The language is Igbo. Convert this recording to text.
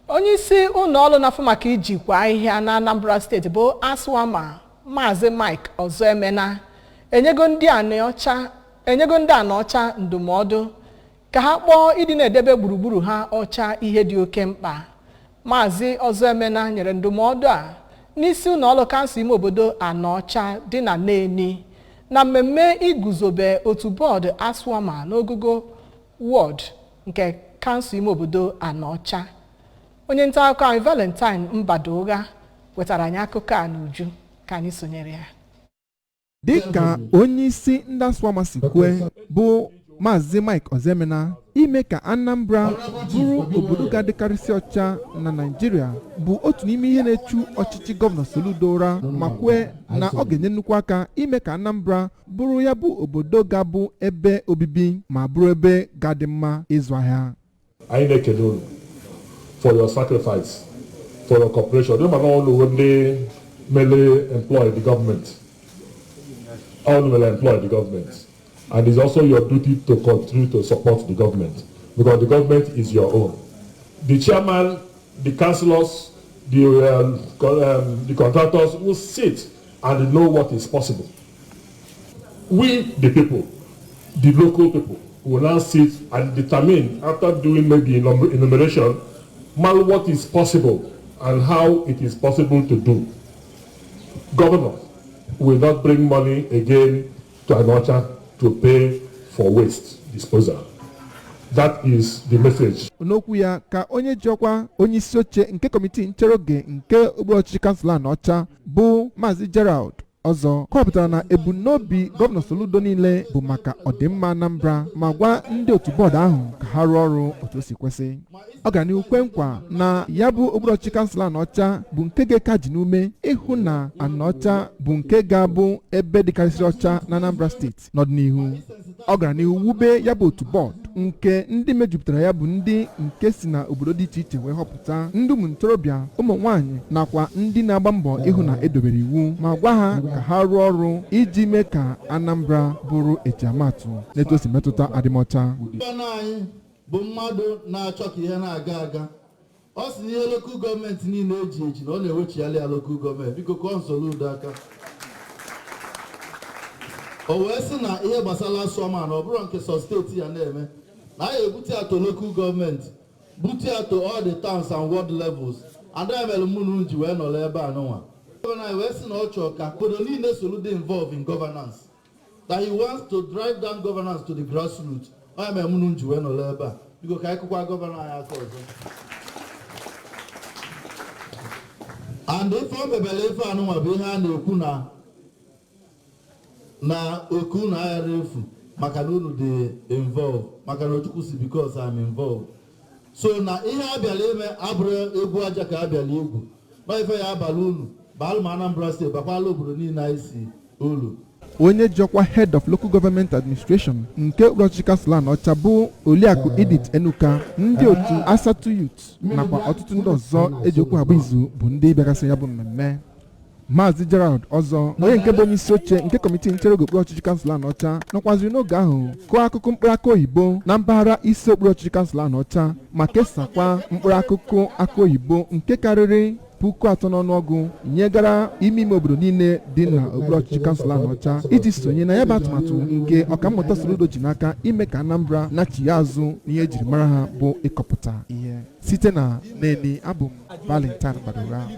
Onye isi ụlọ ọrụ na-afụ maka ijikwa ahịhịa na Anambra Steeti bụ ASWAMA, Maazị Mike Ọzọemena, enyego ndị Anaọcha ndụmọdụ ka ha kpọọ ịdị na-edebe gburugburu ha ọcha ihe dị oke mkpa. Maazị Ọzọemena nyere ndụmọdụ a n'isi ụlọ ọrụ kansụl ime obodo Anaọcha dị na Neni na mmemme iguzobe otu bọọdụ ASWAMA n'ogogo wọd nke kansụl ime obodo Anaọcha. Onye nta akụkọ anyị, Valentine Mbadogha, wetara anyị akụkọ a n'uju. Ka anyị sonyere ya. Dịka onye isi ndị ASWAMA si kwue, bụ Maazị Mike Ọzọemena, ime ka Anambra bụrụ obodo ga-adịkarịsị ọcha na Naịjirịa bụ otu n'ime ihe na-echu ọchịchị Gọvanọ Soludo ụra, ma kwue na ọ ga-enye nnukwu aka ime ka Anambra bụrụ ya bụ obodo ga-abụ ebe obibi ma bụrụ ebe ga-adị mma ịzụ ahịa. Anyị na-ekele unu for your sacrifice, for your cooperation. Ndị mana ọnụ ndị mere employ the government, all mere employ the government, and it's also your duty to continue to support the government because the government is your own. The chairman, the councillors, the contractors will sit and know what is possible. We, the people, the local people, will now sit and determine, after doing maybe enumeration, mal what is possible and how it is possible to do. Governor will not bring money again to Anaocha to pay for waste disposal. That is the message. N'okwu ya, ka onye ji ọkwa onye isi oche nke kọmitii nchere oge nke okpuru ọchịchị kansụl Anaọcha, bụ Maazị Gerald Ọzọ, kọwapụtara na ebumnobi Gọvanọ Soludo niile bụ maka ọdịmma Anambra, ma gwa ndị otu bọọdụ ahụ ka ha rụọ ọrụ otu o si kwesị. Ọ gara n'ihu kwe nkwa na ya bụ okpuru ọchịchị kansụl Anaọcha bụ nke ga-eka ji n'ume ịhụ na Anaọcha bụ nke ga-abụ ebe dịkarịsịrị ọcha na Anambra Steeti n'ọdịnihu. Ọ gara n'ihu wube ya bụ otu bọọdụ nke ndị mejupụtara ya bụ ndị nke si na obodo dị iche iche wee họpụta ndị ụmụ ntorobịa, ụmụ nwanyị nakwa ndị na-agba mbọ ịhụ na edobere iwu, ma gwa ha ka ha rụọ ọrụ iji mee ka Anambra bụrụ ejiamatụ n'etu o si metụta adịmọcha. Gọvanọ anyị bụ mmadụ na-achọ ka ihe na-aga aga. Ọ sị na ihe local government niile eji eji na ọ na-ewechigharị ya local government. Biko kụọ Soludo aka. O wee sị na ihe gbasara ASWAMA na ọ bụrụ nke sọ steeti ya na-eme, na a ebute ya to local government, bute ya to all the towns and ward levels. Ada mere mụ na unu ji wee nọrọ ebe a nụnwa. Gọvanọ anyị wee sị na ọ chọrọ ka obodo niile soro dị involved in governance, that he wants to drive down governance to the grassroots. Onye mere mụ na unu ji wee nọrọ ebe a. Biko, ka anyị kụkwa gọvanọ anyị aka ọzọ. And ife o mebere, ife anụnwa bụ ihe a na-ekwu na oku unu aghara efu, maka na unu dị involved, maka na Ojukwu si, "Because I'm involved." So na ihe a bịara ime abụrụ egwu aja ka a bịara egwu na ife ya abalị unu baalụ ma Anambra Steeti bakwala obodo niile anyị si ulu. Onye ji ọkwa Head of Local Government Administration nke okpuru ọchịchị kansụl Anaọcha, bụ Oliakụ Edith Enuka, ndị otu Asatu Youth nakwa ọtụtụ ndị ọzọ eji okwu agba izu bụ ndị bịagasị ya bụ mmemme. Maazị Gerald Ọzọ, onye nke bụ onye isi oche nke kọmitii nchere oge okpuru ọchịchị kansụl Anaọcha, nọkwaziri n'oge ahụ kụọ akụkụ mkpụrụ akụ oyibo na mpaghara isi okpuru ọchịchị kansụl Anaọcha, ma kesakwa mkpụrụ akụkụ akụ oyibo nke karịrị 3000 n'ọnụọgụ nyegara ime ime obodo niile dị na okpuru ọchịchị kansụl Anaọcha, iji sonye na ya bụ atụmatụ nke Ọkammụta Soludo ji n'aka ime ka Anambra nachigha azụ n'ihe ejiri mara ha bụ ịkọpụta ihe. Site na Neni, abụ m Valentine Gbadora.